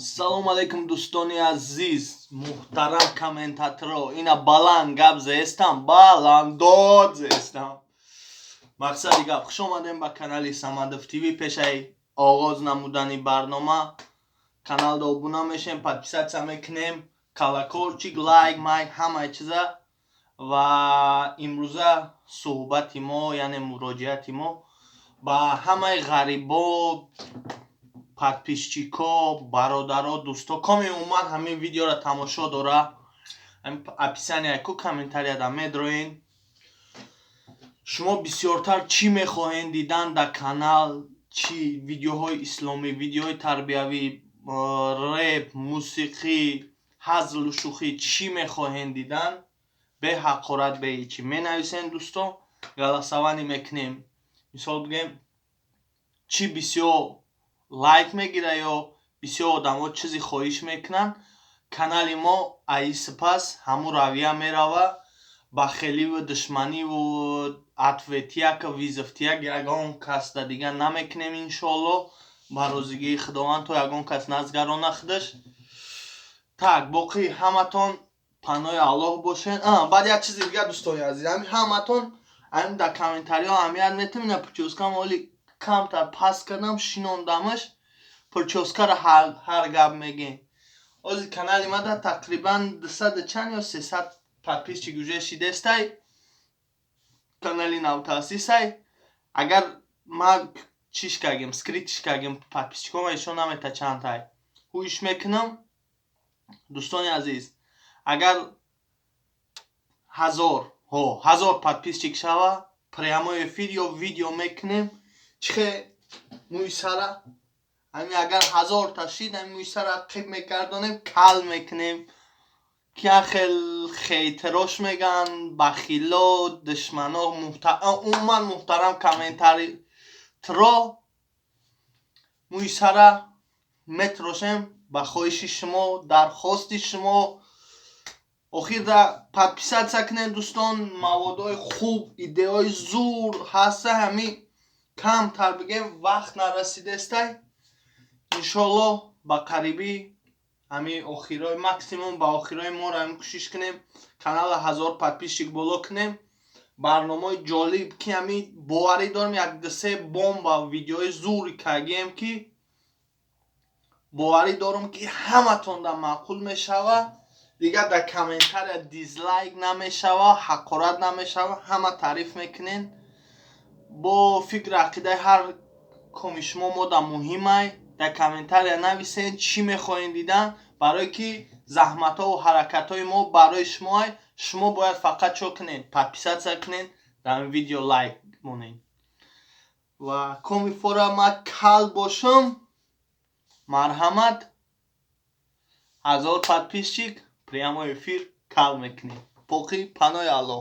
Салому алейкум, дӯстони азиз, муҳтарам комментаторо. Ина баланд гап зестам, баландод зестам. Мақсади гап, хуш омадем ба канали Самадов ТВ. Пешаи оғоз намудани барнома каналда обуна мешем, подписаться мекунем, колокольчик, лайк майк, ҳамаи чиза. Ва имрӯза суҳбати мо, яъне муроҷиати мо ба ҳамаи ғарибо, подписчико, бародаро, дӯсто, коми умуман ҳамин видеоро тамошо дора. Описания ку комментарияда медроен. Шумо бисёртар чӣ мехоҳем дидан дар канал? Чӣ видеоҳои исломӣ, видеоҳои тарбиявӣ, реп, мусиқӣ, ҳазлу шӯхӣ, чӣ мехоҳем дидан? Бе ҳақорат, бе ҳечӣ менависем, дӯсто, голосование мекунем. Мисол бигем, чӣ бисёр лайк мегира ё бисёр одамо чизе хоҳиш мекунанд, канали мо аи сипас ҳамун равия мерава. Бахеливу душманиву ответяка, вызовтияк ягон касда дигар намекунем, иншоалло, ба розигии Худованд, то ягон кас назгарона худаш. Так, боқӣ ҳаматон паноҳи Аллоҳ бошед. Баъд як чизи дигар, дӯстони азиз, ҳами ҳаматон ҳамин дар комментариҳо аҳамият метем. Ина причёскам оли камтар паст кардам, шинондамаш. Причёскаро ҳар гап мегем. Ҳозир канали мада тақрибан дусаду чанд ё 300 подписчик уже шидестай. Канали навтаъсисай. Агар ма чиш кардем, скрытьш кардем, подписчикома ишон намета чандтай. Ҳуиш мекунам, дӯстони азиз, агар 1000, ҳо, 1000 подписчик шава, прямой эфир ё видео мекунем. Чихе мӯи сара ҳамин, агар 1000та шид, ҳамин мӯи сара қиб мегардонем, кал мекунем, ки хел хейтерош мегӯянд, бахило, душмано, умуман муҳтарам комментариторо мӯи сара метрошем ба хоҳиши шумо, дархости шумо. Охирда подписаться кунед, дӯстон. Маводҳои хуб, идеяҳои зур ҳаста. Ҳамин камтар бигем, вақт нарасидестай. Иншоалло, ба қарибӣ, ҳамин охирои, максимум ба охирои моро ҳамин кӯшиш кунем, канала 1000 подписчик боло кунем. Барномаҳои ҷолиб, ки ҳамин боварӣ дорем, як дусе бомба видеои зури кардем, ки боварӣ дорам, ки ҳаматонда маъқул мешава. Дигар дар комментария дизлайк намешава, ҳақорат намешава, ҳама таъриф мекунен. Бо фикру ақидаи ҳар коми шумо мода муҳимай. Дар комментария нависен, чӣ мехоҳем дидан, барое ки заҳматҳову ҳаракатҳои мо барои шумоай. Шумо бояд фақат чо кунед? Подписаться кунед, дар ин видео лайк монед. Ва коми фора ма кал бошам, марҳамат, 1000 подписчик, прямой эфир, кал мекунем. Боқӣ паноҳи Аллоҳ.